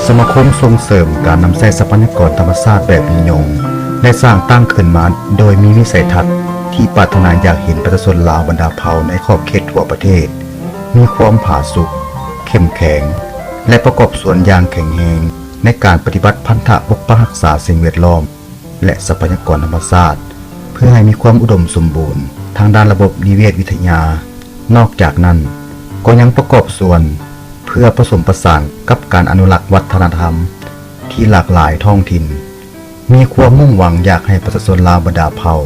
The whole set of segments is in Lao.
ສະມາຄົມສົ່ງເສີມການນຳໃຊ້ຊັບພະຍາກອນທຳມະຊາດແບບຍືນຍົງ ໄດ້ສ້າງຕັ້ງຂຶ້ນມາໂດຍມີວິໄສທັດທີ່ປາດຖະໜາຢາກເຫັນປະຊາຊົນລາວບັນດາເຜົ່າໃນຂອບເຂດທົ່ວປະເທດ ມີຄວາມຜາສຸກ, ເຂັ້ມແຂງ ແລະ ປະກອບສ່ວນຢ່າງແຂງແຮງໃນການປະຕິບັດພັນທະປົກປັກຮັກສາສິ່ງແວດລ້ອມ ແລະ ຊັບພະຍາກອນທຳມະຊາດ ເພື່ອໃຫ້ມີຄວາມອຸດົມສົມບູນທາງດ້ານລະບົບນິເວດວິທະຍາ. ນອກຈາກນັ້ນ ກໍຍັງປະກອບສ່ວນເພື່ອປະສົມປະສານກັບການອະນຸລັກວັດທະນະທຳທີ່ຫຼາກຫຼາຍທ້ອງຖິ່ນ, ມີຄວາມມຸ່ງຫວັງຢາກໃຫ້ປະຊາຊົນລາວບັນດາເຜົ່າ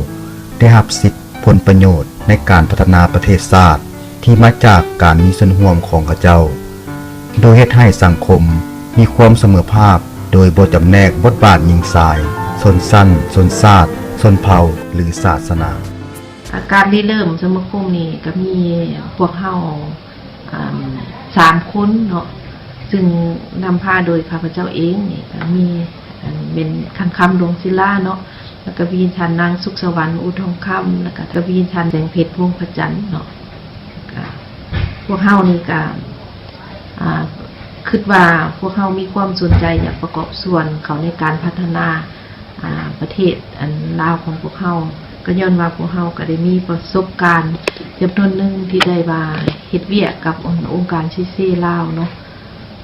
ໄດ້ຮັບສິດຜົນປະໂຫຍດໃນການພັດທະນາປະເທດຊາດທີ່ມາຈາກການມີສ່ວນຮ່ວມຂອງເຂົາເຈົ້າ, ໂດຍເຮັດໃຫ້ສັງຄົມມີຄວາມສະເໝີພາບ ໂດຍບໍ່ຈຳແນກບົດບາດຍິງຊາຍ, ຊົນຊັ້ນ, ຊົນຊາດ, ຊົນເຜົ່າ ຫຼື ສາສະໜາ. ອາ ການລິເລີ່ມສະມາຄົມນີ້ກໍມີພວກເຮົາ ອາ ສາມຄົນເນາະ ຊຶ່ງນຳພາໂດຍຂ້າພະເຈົ້າເອງນີ້ ກໍມີ ອັນ ແມ່ນ ຂັນຄຳ ດວງສິລາເນາະ ແລ້ວກໍມີທ່ານນາງ ສຸກສະຫວັນ ອູທອງຄຳ ແລ້ວກໍ ກໍມີທ່ານ ແສງເພັດ ວົງພະຈັນເນາະ. ກໍພວກເຮົານີ້ກໍ ອາ ຄິດວ່າພວກເຮົາມີຄວາມສົນໃຈຢາກປະກອບສ່ວນເຂົ້າໃນການພັດທະນາ ອາ ປະເທດ ອັນ ລາວຂອງພວກເຮົາ ກໍຍ້ອນວ່າພວກເຮົາກໍໄດ້ມີປະສົບການຈຳນວນໜຶ່ງທີ່ໄດ້ວ່າເຮັດວຽກກັບອົງ ອົງການຊີເຊລາວເນາະ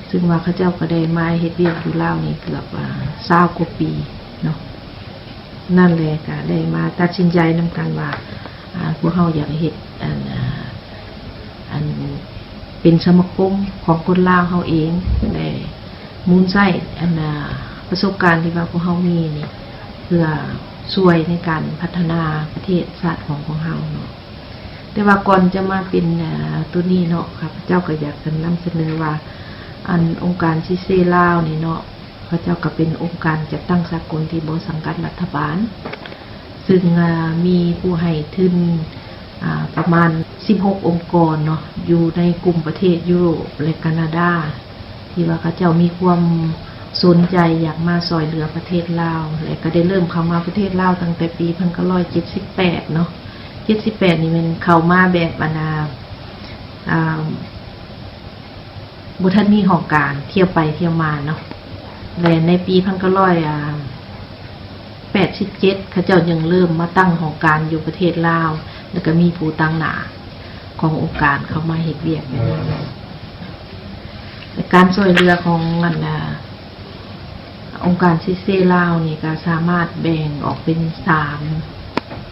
ຊຶ່ງວ່າເຂົາເຈົ້າກໍໄດ້ມາເຮັດວຽກຢູ່ລາວນີ້ເກືອບ ອາ ຊາວກວ່າປີເນາະ. ນັ້ນແຫຼະ ກໍໄດ້ມາຕັດສິນໃຈນຳກັນວ່າ ອາ ພວກເຮົາຢາກເຮັດ ອັນ ອາ ອັນ ເປັນສະມາຄົມຂອງຄົນລາວເຮົາເອງ ແລະ ໝູນໃຊ້ ອັນ ອາ ປະສົບການທີ່ວ່າພວກເຮົາມີນີ້ ເພື່ອຊ່ວຍໃນການພັດທະນາປະເທດຊາດຂອງພວກເຮົາເນາະ. ແຕ່ວ່າກ່ອນຈະມາເປັນ ອາ ໂຕນີ້ເນາະ ຂ້າພະເຈົ້າກໍຢາກຈະນຳສະເໜີວ່າ ອັນ ອົງການຊີເຊລາວນີ້ເນາະ ເຂົາເຈົ້າກໍເປັນອົງການຈັດຕັ້ງສາກົນທີ່ບໍ່ສັງກັດລັດຖະບານ ຊຶ່ງ ອາ ມີຜູ້ໃຫ້ທຶນ ອາ ປະມານສິບຫົກອົງກອນເນາະ ຢູ່ໃນກຸ່ມປະເທດຢູໂຣບ ແລະ ການາດາ ທີ່ວ່າເຂົາເຈົ້າມີຄວາມສົນໃຈຢາກມາຊ່ວຍເຫຼືອປະເທດລາວ ແລະ ກໍໄດ້ເລີ່ມເຂົ້າມາປະເທດລາວຕັ້ງແຕ່ປີພັນເກົ້າຮ້ອຍເຈັດສິບແປດເນາະ. ເຈັດສິບແປດນີ້ແມ່ນເຂົ້າມາແບບ ອັນ ອາ ອາ ບໍ່ທັນມີຫ້ອງການ ທ່ຽວໄປທ່ຽວມາເນາະ ແລະ ໃນປີພັນເກົ້າຮ້ອຍແປດສິບເຈັດ ເຂົາເຈົ້າຍັງເລີ່ມມາຕັ້ງຫ້ອງການຢູ່ປະເທດລາວ ແລ້ວກໍມີຜູ້ຕາງໜ້າຂອງອົງການເຂົ້າມາເຮັດວຽກຢູ່ນຳ. ແລະ ການຊ່ວຍເຫຼືອຂອງ ອັນ ອາ ອົງການຊີເຊລາວນີ້ກໍສາມາດແບ່ງອອກເປັນສາມ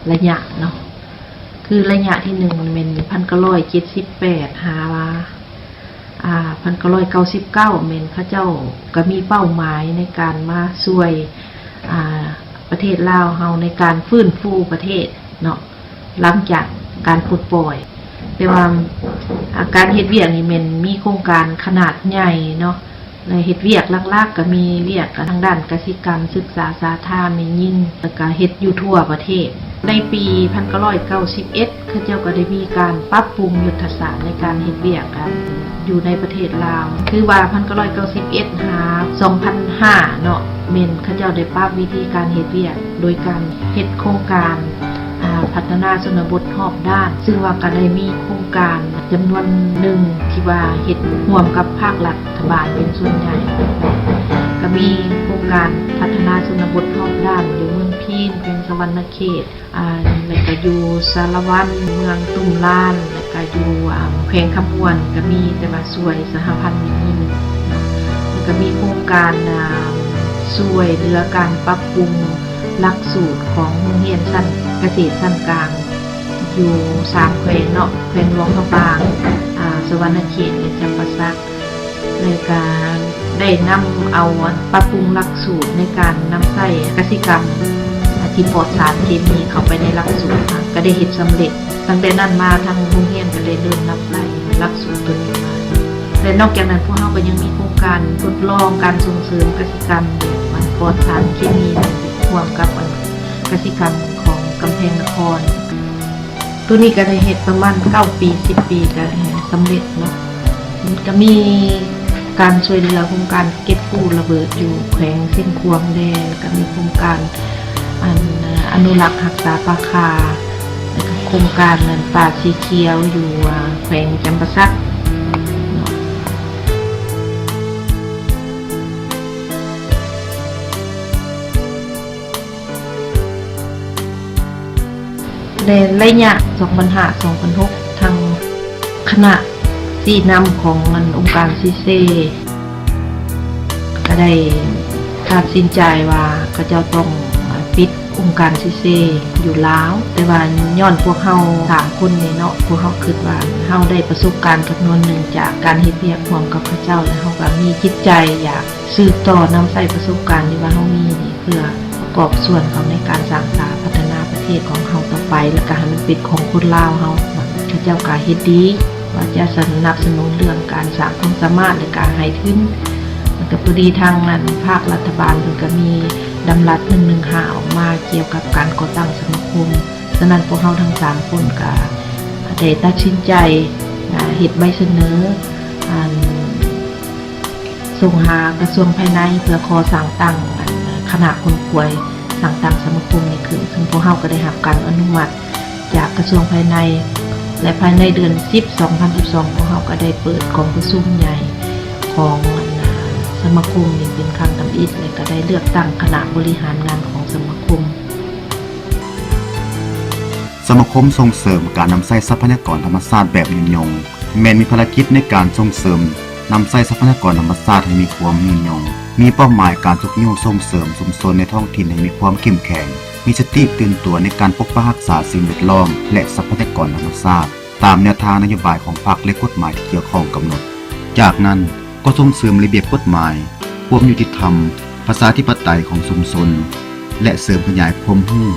ໄລຍະເນາະ ຄືໄລຍະທີໜຶ່ງແມ່ນພັນເກົ້າຮ້ອຍເຈັດສິບແປດຫາ ອາ ພັນເກົ້າຮ້ອຍເກົ້າສິບເກົ້າ ແມ່ນເຂົາເຈົ້າກໍມີເປົ້າໝາຍໃນການມາຊ່ວຍ ອາ ປະເທດລາວເຮົາໃນການຟື້ນຟູປະເທດເນາະ ຫຼັງຈາກການປົດປ່ອຍ. ແຕ່ວ່າ ອາ ການເຮັດວຽກນີ້ແມ່ນມີໂຄງການຂະໜາດໃຫຍ່ເນາະ ແລະ ເຮັດວຽກຫຼັກໆກໍມີວຽກທາງດ້ານກະສິກຳ, ສຶກສາສາທາແມ່ຍິງ ແລ້ວກໍເຮັດຢູ່ທົ່ວປະເທດ. ໃນປີພັນເກົ້າຮ້ອຍເກົ້າສິບເອັດ ເຂົາເຈົ້າກໍໄດ້ມີການປັບປຸງຍຸດທະສາດໃນການເຮັດວຽກ ອາ ຢູ່ໃນປະເທດລາວ. ຄືວ່າພັນເກົ້າຮ້ອຍເກົ້າສິບເອັດຫາສອງພັນຫ້າເນາະ ແມ່ນເຂົາເຈົ້າໄດ້ປັບວິທີການເຮັດວຽກ ໂດຍການເຮັດໂຄງການ ອາ ພັດທະນາຊົນນະບົດຮອບດ້ານ ຊຶ່ງວ່າກໍໄດ້ມີໂຄງການຈຳນວນໜຶ່ງທີ່ວ່າເຮັດຮ່ວມກັບພາກລັດຖະບານເປັນສ່ວນໃຫຍ່. ກໍມີໂຄງການພັດທະນາຊົນນະບົດຮອບດ້ານຢູ່ເມືອງພີນ ແຂວງສະຫວັນນະເຂດ ອາ ແລ້ວກໍຢູ່ສາລະວັນ ເມືອງຕຸ້ມລານ ແລ້ວກໍຢູ່ ອາ ແຂວງຄຳມ່ວນກໍມີ ແຕ່ວ່າຊ່ວຍສະຫະພັນແມ່ຍິງເນາະ. ແລ້ວກໍມີໂຄງການ ອາ ຊ່ວຍເຫຼືອການປັບປຸງຫຼັກສູດຂອງໂຮງຮຽນຊັ້ນກະເສດຊັ້ນກາງ ຢູ່ສາມແຂວງເນາະ ແຂວງຫຼວງພະບາງ, ອາ ສະຫວັນນະເຂດ ແລະ ຈຳປາສັກ. ແລ້ວກະໄດ້ນຳເອົາ ອັນ ປັບປຸງຫຼັກສູດໃນການນຳໃຊ້ກະສິກຳ ອາ ທີ່ປອດສານເຄມີເຂົ້າໄປໃນຫຼັກສູດ ກະໄດ້ເຮັດສຳເລັດ. ຕັ້ງແຕ່ນັ້ນມາ ທາງໂຮງຮຽນກະໄດ້ເລີ່ມຮັບໄດ້ຫຼັກສູດຕົວນີ້ມາ. ແລະ ນອກຈາກນັ້ນ ພວກເຮົາກະຍັງມີໂຄງການທົດລອງການສົ່ງເສີມກະສິກຳ ອັນ ປອດສານເຄມີ ຮ່ວມກັບ ອັນ ກະສິກຳຂອງກຳແພງນະຄອນ. ໂຕນີ້ກໍໄດ້ເຮັດປະມານເກົ້າປີ ສິບປີກໍສຳເລັດເນາະ. ກໍມີການຊ່ວຍເຫຼືອໂຄງການເກັບກູ້ລະເບີດຢູ່ແຂວງຊຽງຂວາງແດ່ ແລ້ວກໍມີໂຄງການ ອັນ ອະນຸລັກຮັກສາປ່າຄາ ແລ້ວກໍໂຄງການ ອັນ ປ່າສີຂຽວຢູ່ ອາ ແຂວງຈຳປາສັກເນາະ. ໃນໄລຍະສອງພັນຫ້າ ສອງພັນຫົກ ທາງຄະນະຊີ້ນຳຂອງອັນອົງການຊີເຊ ກໍໄດ້ຕັດສິນໃຈວ່າເຂົາເຈົ້າຕ້ອງປິດອົງການຊີເຊຢູ່ລາວ, ແຕ່ວ່າຍ້ອນພວກເຮົາສາມຄົນນີ້ເນາະ, ພວກເຮົາຄິດວ່າເຮົາໄດ້ປະສົບການຈຳນວນໜຶ່ງຈາກການເຮັດວຽກຮ່ວມກັບເຂົາເຈົ້າ, ແລະ ເຮົາກໍມີຈິດໃຈຢາກ ສືບຕໍ່ນຳໃຊ້ປະສົບການທີ່ວ່າເຮົາມີນີ້ ເພື່ອປະກອບສ່ວນເຂົ້າໃນການສ້າງສາພັດທະນາປະເທດຂອງເຮົາຕໍ່ໄປ, ແລ້ວກະໃຫ້ມັນເປັນຂອງຄົນລາວເຮົາ. ເຂົາເຈົ້າກະເຫັນດີວ່າຈະສະໜັບສະໜູນເລື່ອງການສ້າງຄວາມສາມາດ ແລະກະໃຫ້ທຶນ. ແລ້ວກະພໍດີທາງນັ້ນ ພາກລັດຖະບານເພິ່ນກະມີດຳລັດໜຶ່ງໜຶ່ງຫ້າອອກມາກ່ຽວກັບການກໍ່ຕັ້ງສະມາຄົມ. ສະນັ້ນ ພວກເຮົາທັງສາມຄົນກະໄດ້ຕັດສິນໃຈ ອາ ເຮັດໃບສະເໜີ ອັນ ສົ່ງຫາກະຊວງພາຍໃນ ເພື່ອຂໍສ້າງຕັ້ງ ອັນ ຄະນະຂົນຂວາຍສ້າງຕັ້ງສະມາຄົມນີ້ຂຶ້ນ, ເຊິ່ງພວກເຮົາກໍໄດ້ຮັບການອະນຸມັດຈາກກະຊວງພາຍໃນ ແລະ ພາຍໃນເດືອນສິບ ສອງພັນສິບສອງ ພວກເຮົາກໍໄດ້ເປີດກອງປະຊຸມໃຫຍ່ຂອງ ອັນ ສະມາຄົມນີ້ເປັນຄັ້ງທຳອິດ ແລະ ກໍໄດ້ເລືອກຕັ້ງຄະນະບໍລິຫານງານຂອງສະມາຄົມ. ສະມາຄົມສົ່ງເສີມການນຳໃຊ້ຊັບພະຍາກອນທຳມະຊາດແບບຍືນຍົງ ແມ່ນມີພາລະກິດໃນການສົ່ງເສີມນຳໃຊ້ຊັບພະຍາກອນທຳມະຊາດໃຫ້ມີຄວາມຍືນຍົງ, ມີເປົ້າໝາຍການຊຸກຍູ້ສົ່ງເສີມຊຸມຊົນໃນທ້ອງຖິ່ນໃຫ້ມີຄວາມເຂັ້ມແຂງ, ມີສະຕິຕື່ນຕົວໃນການປົກປັກຮັກສາສິ່ງແວດລ້ອມ ແລະ ຊັບພະຍາກອນທຳມະຊາດ ຕາມແນວທາງນະໂຍບາຍຂອງພັກ ແລະ ກົດໝາຍທີ່ກ່ຽວຂ້ອງກຳນົດ. ຈາກນັ້ນ ກໍສົ່ງເສີມລະບຽບກົດໝາຍ, ຄວາມຍຸຕິທຳ, ປະຊາທິປະໄຕຂອງຊຸມຊົນ ແລະ ເສີມຂະຫຍາຍຄວາມຮູ້,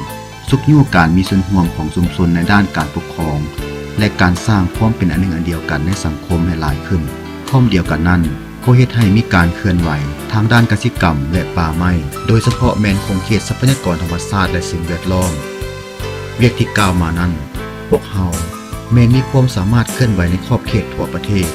ຊຸກຍູ້ການມີສ່ວນຮ່ວມຂອງຊຸມຊົນໃນດ້ານການປົກຄອງ ແລະ ການສ້າງຄວາມເປັນອັນໜຶ່ງອັນດຽວກັນໃນສັງຄົມໃຫ້ຫຼາຍຂຶ້ນ. ພ້ອມດຽວກັນນັ້ນ ກໍເຮັດໃຫ້ມີການເຄື່ອນໄຫວທາງດ້ານກະສິກຳ ແລະ ປ່າໄມ້, ໂດຍສະເພາະແມ່ນຂົງເຂດຊັບພະຍາກອນທຳມະຊາດ ແລະ ສິ່ງແວດລ້ອມ. ວຽກທີ່ກ່າວມານັ້ນ, ພວກເຮົາແມ່ນມີຄວາມສາມາດເຄື່ອນໄຫວໃນຂອບເຂດທົ່ວປະເທດ.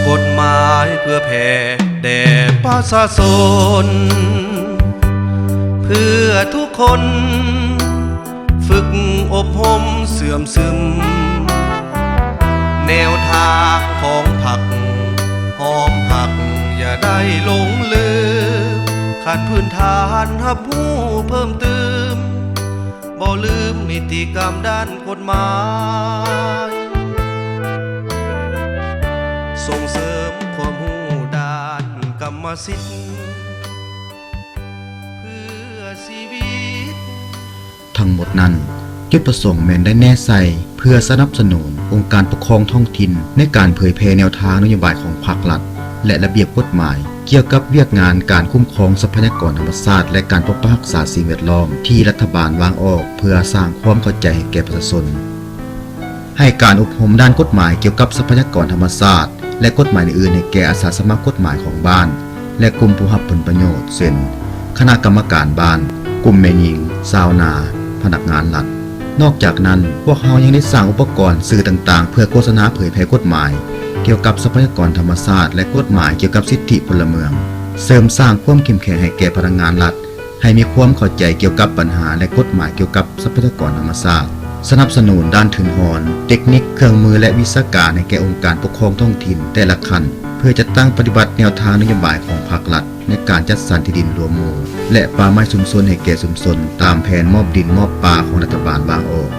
ກົດໝາຍເພື່ອແຜ່ແດ່ປະຊາຊົນ ເພື່ອທຸກຄົນ ຝຶກອົບຮົມເຊື່ອມຊຶມ ແນວທາງຂອງພັກ ຫອມຮັກຢ່າໄດ້ຫຼົງລືມ ຂັ້ນພື້ນຖານຮັບຮູ້ເພີ່ມຕື່ມ ບໍ່ລືມນິຕິກຳດ້ານກົດໝາຍ ສົ່ງເສີມຄວາມຮູ້ດ້ານກຳມະສິດ ເພື່ອຊີວິດ. ທັງໝົດນັ້ນ ຈຸດປະສົງແມ່ນໄດ້ແນໃສ່ເພື່ອສະໜັບສະໜູນອົງການປົກຄອງທ້ອງຖິ່ນໃນການເຜີຍແຜ່ແນວທາງນະໂຍບາຍຂອງພັກລັດ ແລະ ລະບຽບກົດໝາຍ ກ່ຽວກັບວຽກງານການຄຸ້ມຄອງຊັບພະຍາກອນທຳມະຊາດ ແລະ ການປົກປັກຮັກສາສິ່ງແວດລ້ອມ ທີ່ລັດຖະບານວາງອອກເພື່ອສ້າງຄວາມເຂົ້າໃຈໃຫ້ແກ່ປະຊາຊົນ. ໃຫ້ການອົບຮົມດ້ານກົດໝາຍກ່ຽວກັບຊັບພະຍາກອນທຳມະຊາດ ແລະ ກົດໝາຍອື່ນໆໃຫ້ແກ່ອາສາສະໝັກກົດໝາຍຂອງບ້ານ ແລະ ກຸ່ມຜູ້ຮັບຜົນປະໂຫຍດ ເຊັ່ນ ຄະນະກຳມະການບ້ານ, ກຸ່ມແມ່ຍິງ, ຊາວນາ, ພະນັກງານລັດ. ນອກຈາກນັ້ນ, ພວກເຮົາຍັງໄດ້ສ້າງອຸປະກອນສື່ຕ່າງໆ ເພື່ອໂຄສະນາເຜີຍແຜ່ກົດໝາຍກ່ຽວກັບຊັບພະຍາກອນທຳມະຊາດ ແລະ ກົດໝາຍກ່ຽວກັບສິດທິພົນລະເມືອງ, ເສີມສ້າງຄວາມເຂັ້ມແຂງໃຫ້ແກ່ພະນັກງານລັດ ໃຫ້ມີຄວາມເຂົ້າໃຈກ່ຽວກັບບັນຫາ ແລະ ກົດໝາຍກ່ຽວກັບຊັບພະຍາກອນທຳມະຊາດ, ສະໜັບສະໜູນດ້ານທຶນຮອນ, ເຕັກນິກ, ເຄື່ອງມື ແລະ ວິຊາການໃຫ້ແກ່ອົງການປົກຄອງທ້ອງຖິ່ນແຕ່ລະຂັ້ນ ເພື່ອຈັດຕັ້ງປະຕິບັດແນວທາງນະໂຍບາຍຂອງພັກລັດ ໃນການຈັດສັນທີ່ດິນລວມໝູ່ ແລະ ປ່າໄມ້ຊຸມຊົນໃຫ້ແກ່ຊຸມຊົນ ຕາມແຜນມອບດິນມອບປ່າຂອງລັດຖະບານວາງອອກ,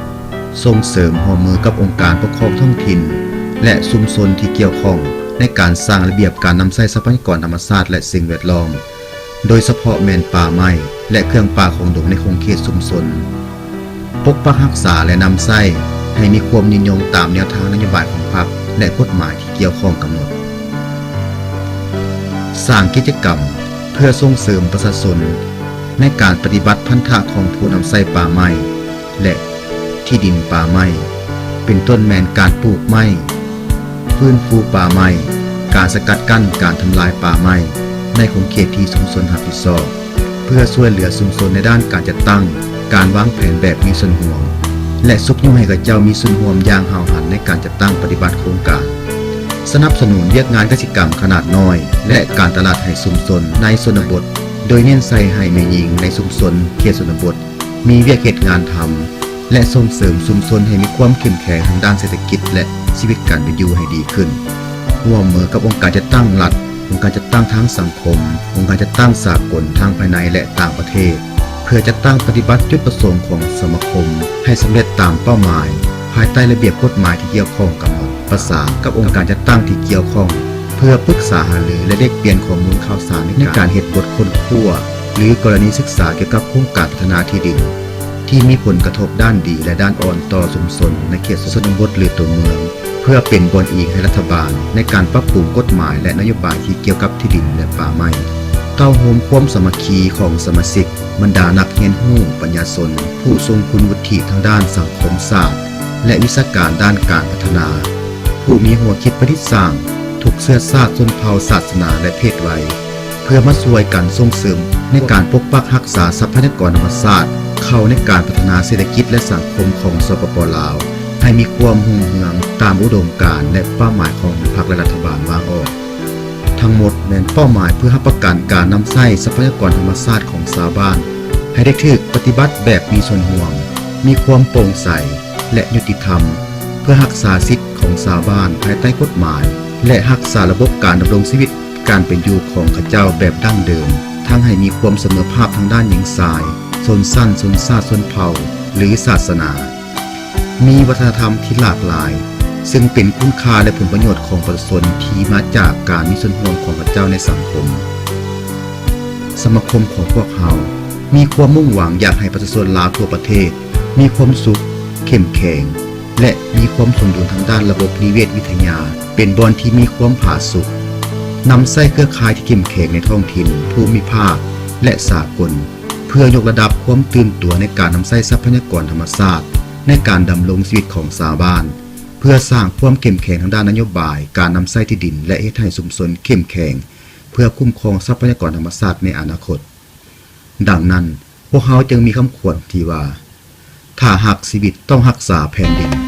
ສົ່ງເສີມຮ່ວມມືກັບອົງການປົກຄອງທ້ອງຖິ່ນ ແລະ ຊຸມຊົນທີ່ກ່ຽວຂ້ອງ ໃນການສ້າງລະບຽບການນຳໃຊ້ຊັບພະຍາກອນທຳມະຊາດ ແລະ ສິ່ງແວດລ້ອມ, ໂດຍສະເພາະແມ່ນປ່າໄມ້ ແລະ ເຄື່ອງປ່າຂອງດົງໃນຂົງເຂດຊຸມຊົນ. ປົກປັກຮັກສາ ແລະ ນຳໃຊ້ໃຫ້ມີຄວາມຍືນຍົງຕາມແນວທາງນະໂຍບາຍຂອງພັກ ແລະ ກົດໝາຍທີ່ກ່ຽວຂ້ອງກຳນົດ. ສ້າງກິດຈະກຳເພື່ອສົ່ງເສີມປະຊາຊົນໃນການປະຕິບັດພັນທະຂອງຜູ້ນຳໃຊ້ປ່າໄມ້ ແລະ ທີ່ດິນປ່າໄມ້ ເປັນຕົ້ນແມ່ນການປູກໄມ້, ຟື້ນຟູປ່າໄມ້, ການສະກັດກັ້ນການທຳລາຍປ່າໄມ້ໃນຂົງເຂດທີ່ຊຸມຊົນຮັບຜິດຊອບ, ເພື່ອຊ່ວຍເຫຼືອຊຸມຊົນໃນດ້ານການຈັດຕັ້ງ ການວາງແຜນແບບມີສ່ວນຮ່ວມ ແລະ ຊຸກຍູ້ໃຫ້ເຂົາເຈົ້າມີສ່ວນຮ່ວມຢ່າງຫ້າວຫັນໃນການຈັດຕັ້ງປະຕິບັດໂຄງການ, ສະໜັບສະໜູນວຽກງານກະສິກຳຂະໜາດນ້ອຍ ແລະ ການຕະຫຼາດໃຫ້ຊຸມຊົນໃນຊົນນະບົດ, ໂດຍເນັ້ນໃສ່ໃຫ້ແມ່ຍິງໃນຊຸມຊົນເຂດຊົນນະບົດ ມີວຽກເຮັດງານທຳ ແລະ ສົ່ງເສີມຊຸມຊົນໃຫ້ມີຄວາມເຂັ້ມແຂງທາງດ້ານເສດຖະກິດ ແລະ ຊີວິດການເປັນຢູ່ໃຫ້ດີຂຶ້ນ, ຮ່ວມມືກັບອົງການຈັດຕັ້ງລັດ, ອົງການຈັດຕັ້ງທາງສັງຄົມ, ອົງການຈັດຕັ້ງສາກົນທັງພາຍໃນ ແລະ ຕ່າງປະເທດ ເພື່ອຈັດຕັ້ງປະຕິບັດຈຸດປະສົງຂອງສະມາຄົມໃຫ້ສຳເລັດຕາມເປົ້າໝາຍ ພາຍໃຕ້ລະບຽບກົດໝາຍທີ່ກ່ຽວຂ້ອງກຳນົດ, ປະສານກັບອົງການຈັດຕັ້ງທີ່ກ່ຽວຂ້ອງ ເພື່ອປຶກສາຫາລື ແລະ ແລກປ່ຽນຂໍ້ມູນຂ່າວສານໃນການເຮັດບົດຄົ້ນຄວ້າ ຫຼື ກໍລະນີສຶກສາກ່ຽວກັບໂຄງການພັດທະນາທີ່ດິນ ທີ່ມີຜົນກະທົບດ້ານດີ ແລະ ດ້ານອ່ອນຕໍ່ຊຸມຊົນໃນເຂດຊົນນະບົດ ຫຼື ຕົວເມືອງ, ເພື່ອເປັນບ່ອນອີງໃຫ້ລັດຖະບານໃນການປັບປຸງກົດໝາຍ ແລະ ນະໂຍບາຍທີ່ກ່ຽວກັບທີ່ດິນ ແລະ ປ່າໄມ້. ເຕົ້າໂຮມຄວາມສາມັກຄີຂອງສະມາຊິກ, ບັນດານັກຮຽນຮູ້, ປັນຍາຊົນ, ຜູ້ຊົງຄຸນວຸດທິທາງດ້ານສັງຄົມສາດ ແລະ ວິຊາການດ້ານການພັດທະນາ, ຜູ້ມີຫົວຄິດປະດິດສ້າງ, ທຸກເຊື້ອຊາດ, ຊົນເຜົ່າ, ສາສະໜາ ແລະ ເພດໄວ, ເພື່ອມາຊ່ວຍກັນສົ່ງເສີມໃນການປົກປັກຮັກສາຊັບພະຍາກອນທຳມະຊາດ ເຂົ້າໃນການພັດທະນາເສດຖະກິດ ແລະ ສັງຄົມຂອງ ສປປ ລາວ ໃຫ້ມີຄວາມຮຸ່ງເຮືອງຕາມອຸດົມການ ແລະ ເປົ້າໝາຍຂອງພັກ ແລະ ລັດຖະບານວາງອອກ. ທັງໝົດແມ່ນເປົ້າໝາຍເພື່ອຮັບປະກັນການນຳໃຊ້ຊັບພະຍາກອນທຳມະຊາດຂອງຊາວບ້ານ ໃຫ້ໄດ້ຖືກປະຕິບັດແບບມີສ່ວນຮ່ວມ, ມີຄວາມໂປ່ງໃສ ແລະ ຍຸຕິທຳ, ເພື່ອຮັກສາສິດຂອງຊາວບ້ານພາຍໃຕ້ກົດໝາຍ ແລະ ຮັກສາລະບົບການດຳລົງຊີວິດ ການເປັນຢູ່ຂອງເຂົາເຈົ້າແບບດັ້ງເດີມ, ທັງໃຫ້ມີຄວາມສະເໝີພາບທາງດ້ານຍິງຊາຍ, ຊົນຊັ້ນ, ຊົນຊາດ, ຊົນເຜົ່າ ຫຼື ສາສະໜາ, ມີວັດທະນະທຳທີ່ຫຼາກຫຼາຍ, ຊຶ່ງເປັນຄຸນຄ່າ ແລະ ຜົນປະໂຫຍດຂອງປະຊາຊົນທີ່ມາຈາກການມີສ່ວນຮ່ວມຂອງເຂົາເຈົ້າໃນສັງຄົມ. ສະມາຄົມຂອງພວກເຮົາມີຄວາມມຸ່ງຫວັງຢາກໃຫ້ປະຊາຊົນລາວທົ່ວປະເທດມີຄວາມສຸກ, ເຂັ້ມແຂງ ແລະ ມີຄວາມສົມດຸນທາງດ້ານລະບົບນິເວດວິທະຍາ, ເປັນບ່ອນທີ່ມີຄວາມຜາສຸກ, ນຳໃຊ້ເຄືອຂ່າຍທີ່ເຂັ້ມແຂງໃນທ້ອງຖິ່ນ, ພູມິພາກ ແລະ ສາກົນ, ເພື່ອຍົກລະດັບຄວາມຕື່ນຕົວໃນການນຳໃຊ້ຊັບພະຍາກອນທຳມະຊາດໃນການດຳລົງຊີວິດຂອງຊາວບ້ານ, ເພື່ອສ້າງຄວາມເຂັ້ມແຂງທາງດ້ານນະໂຍບາຍການນຳໃຊ້ທີ່ດິນ ແລະ ເຮັດໃຫ້ຊຸມຊົນເຂັ້ມແຂງ ເພື່ອຄຸ້ມຄອງຊັບພະຍາກອນທຳມະຊາດໃນອະນາຄົດ. ດັ່ງນັ້ນ, ພວກເຮົາຈຶ່ງມີຄຳຂວັນທີ່ວ່າ, ຖ້າຮັກຊີວິດຕ້ອງຮັກສາແຜ່ນດິນ.